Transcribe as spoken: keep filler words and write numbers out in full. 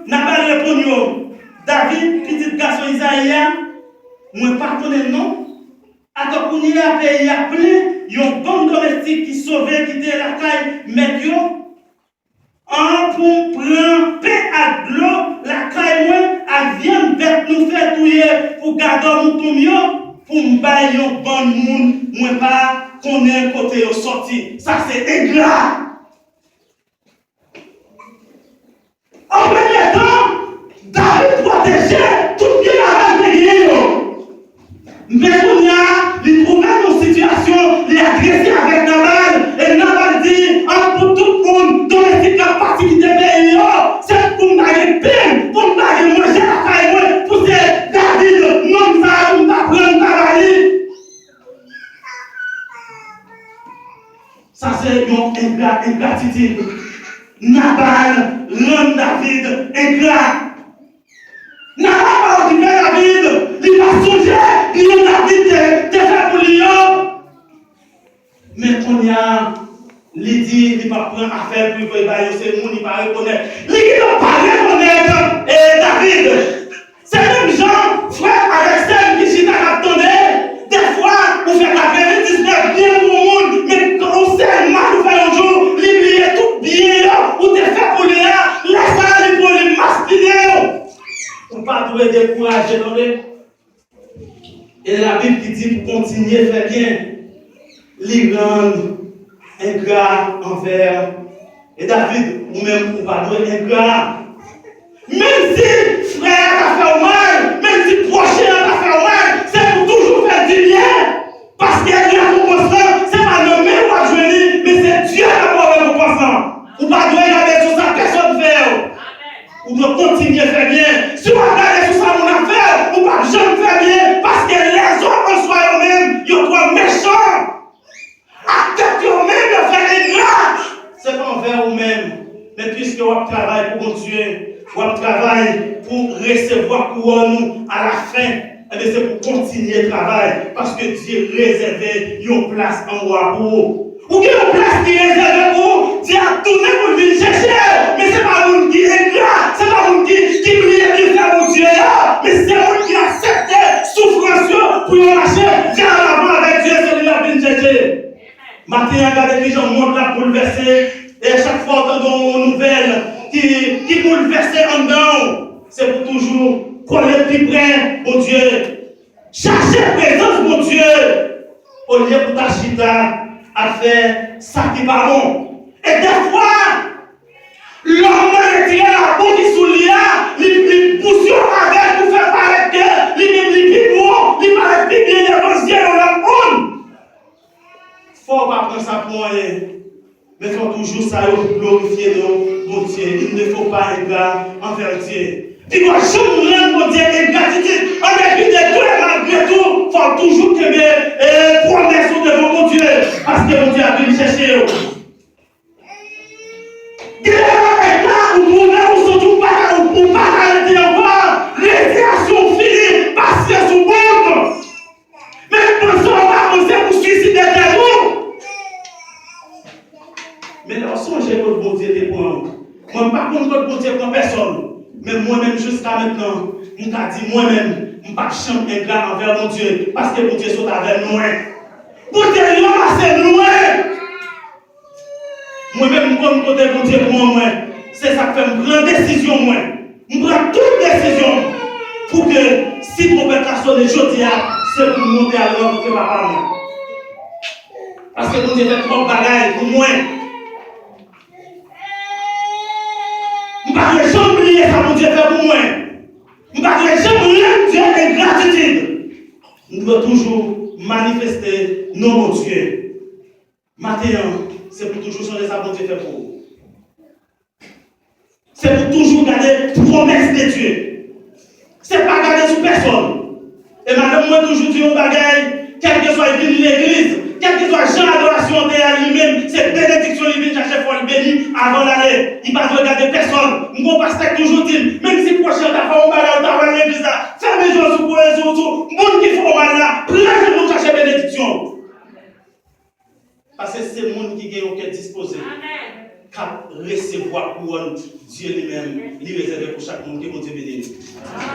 Nabal reponn yo, David, pitit gason Izayi a, mwen pa konnen l non. Atò kounye a peyi a plen yon bann domestik ki sove kite lakay mèt yo an pou m pran pen ak dlo lakay mwen ak vyann bèt nou fè touye pou gadò mouton m yo, pou m bay yon bann moun mwen pa konnen kote yo sòti. Sa se engra! An premye tan, David pwoteje tout byen Nabal te genyen yo. Men kounye a, li twouve l nan yon sitiyasyon, li agrese avèk Nabal, e Nabal di, an pou tout moun domestik k ap pati kite peyi yo, se pou m ta gen pen, pou m ta gen manje lakay mwen, pou se David, nonm sa a, pou m ta pran, m ta ba li. Sa se yon engra, engratitid. Nabal rann David engra. Nabal pa okipe David, li pa sonje byen David te, te fè pou li yo. Men kounye a, li di li p ap pran afè l pou l voye bay yon seri moun li pa rekonèt. Li gentan pa rekonèt, e, David. Se menm jan frè avèk sè m ki chita k ap tande. Defwa, ou fè katrevendiznèf byen pou yon moun, men yon sèl mal ou fè yon jou, li bliye tout byen yo ou te fè pou li a. Lè sa a, li pran li maspinen w. Ou pa dwe dekouraje, tande. E Labib ki di pou kontinye fè byen, li rann engra anvè. E David, ou menm, ou pa dwe engra. Menm si frè a ta fè w mal, menm si pwochen an ta fè w mal, se pou toujou fè dibyen. Paske rekonpans lan, se pa nan men w w ap jwenn li, men se Dye k ap ba w rekonpans lan. Ou pa dwe gade sou sa pèsonn fè w. Ou dwe kontinye fè byen. Si w ap gade sou sa moun ap fè w, ou p ap janm fè byen, paske lèzòm answa yo menm, yo twò mechan. Ak tèt yo menm, yo fè engra. Se pa anvè ou menm, men piske w ap travay pou Bondye, w ap travay pou resevwa kouwòn ou alafen. Ebyen, se pou kontinye travay, paske Dye rezève yon plas anwo a pou ou. Ou gen yon plas ki rezève pou ou. Dye ap tounen pou l vin chèche w. Men se pa moun ki engra, se pa moun ki, ki bliye byenfè Bondye yo, men se moun ki aksepte soufrans yo pou yo mache vè lavan avèk Dye, se li l ap vin chèche. Maten an, gade kijan mond la boulvèse, e chak fwa w tande yon nouvèl ki, ki boulvèse anndan w, se pou toujou kole pi pre Bondye. Chache prezans Bondye olye pou ta chita ap fè sa ki pa bon. E dèfwa, lòm nan retire labou ki sou li a, li, li pouse yon avèg pou fè parèt ke li menm li pi bon, li parèt pi byen devan zye yon lòt moun. Fò w pa pran sa pou anyen. Men fò toujou sa yo glorifye non Bondye. Il ne faut pas engra envers Dieu. Li pa janm rann Bondye engratitid. An depi de tou e malgre tou, fò w toujou kenbe, e, pwomès ou devan Bondye. Paske Bondye ap vin chèche w. Gen lè bagay la, ou twouve ou santi ou pa ka, ou, ou pa ka rete ankò. Rezinyasyon w fini, pasyans ou bout. Men panse w pa panse pou swiside tèt ou. Men lè w sonje kot Bondye te pran w. Mwen, m pa konn kot Bondye pran pèsòn. Men mwen menm, jiska mentnan, m ka di mwen menm, m p ap janm engra anvè Bondye, paske Bondye sot avè m lwen. Bondye ranmase m lwen. Mwen menm, m konn kote Bondye pran mwen. Se sa k fè m pran desizyon mwen. M pran tout desizyon m pou ke si twonpèt la sone jodi a, se pou m monte al rankontre papa mwen. Paske Bondye fè twòp bagay pou mwen. M pa dwe janm bliye sa Bondye fè pou mwen. M pa dwe janm rann Dye engratitid. M dwe toujou manifeste non Bondye. Maten an, se pou toujou sonje sa Bondye fè pou ou. Se pou toujou gade pwomès de Dye. Se pa gade sou pèsòn. E madanm mwen toujou di yon bagay, kèlkeswa l vin legliz, kèlkeswa jan adorasyon an te ye li menm, se benediksyon li vin chache, fò l beni avan l ale. Li pa dwe gade pèsòn. M gon pastè k toujou di m, menm si pwochen an ta fè yon bagay, ou ta wè l legliz la, fèmen je w sou, sou, sou moun ki fè w mal la, pran je w chache benediksyon. Paske se moun ki gen yon kè dispoze. Amèn. ap resevwa kouwòn Dye li menm li rezève pou chak moun. Ke Bondye beni nou.